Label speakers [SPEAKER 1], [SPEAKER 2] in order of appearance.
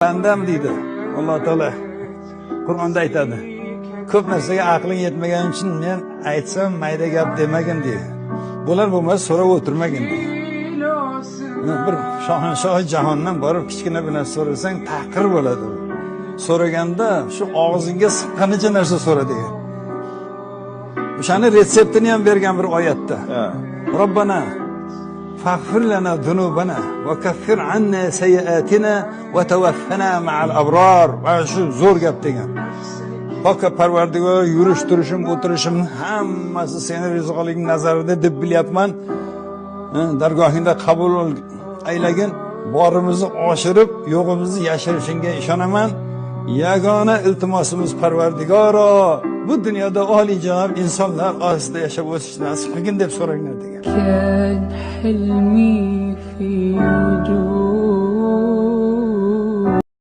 [SPEAKER 1] Bandam deydi. Alloh taolo Qur'onda aytadi. Ko'p narsaga aqling yetmagani uchun men aytsam mayda gap demagin deydi. Bo'lar bo'lmas so'rab o'tirmagin deydi. Bir shohinshoh jahondan borib kichkina bir narsa so'rasang tahqir bo'ladi. So'raganda shu og'zingga siqqanicha narsa so'ra degan. O'shani retseptini ham bergan bir oyatda. Robbana faghfir lana zunubana va kaffir anna sayyiatina va tawaffana ma'al abrar. Mana shu zo'r gap degan. Pok Parvardigor, yurish turishim, o'tirishim hammasi seni rizoliging nazarida deb bilyapman. Dargohingda qabul aylagin, borimizni oshirib, yo'g'imizni yashirishingga ishonaman. Yagona iltimosimiz Parvardigoro, bu dunyoda oliyjanob insonlar orasida yashab o'tishni nasib qilgin deb so'ranglar degan.
[SPEAKER 2] كان حلمي في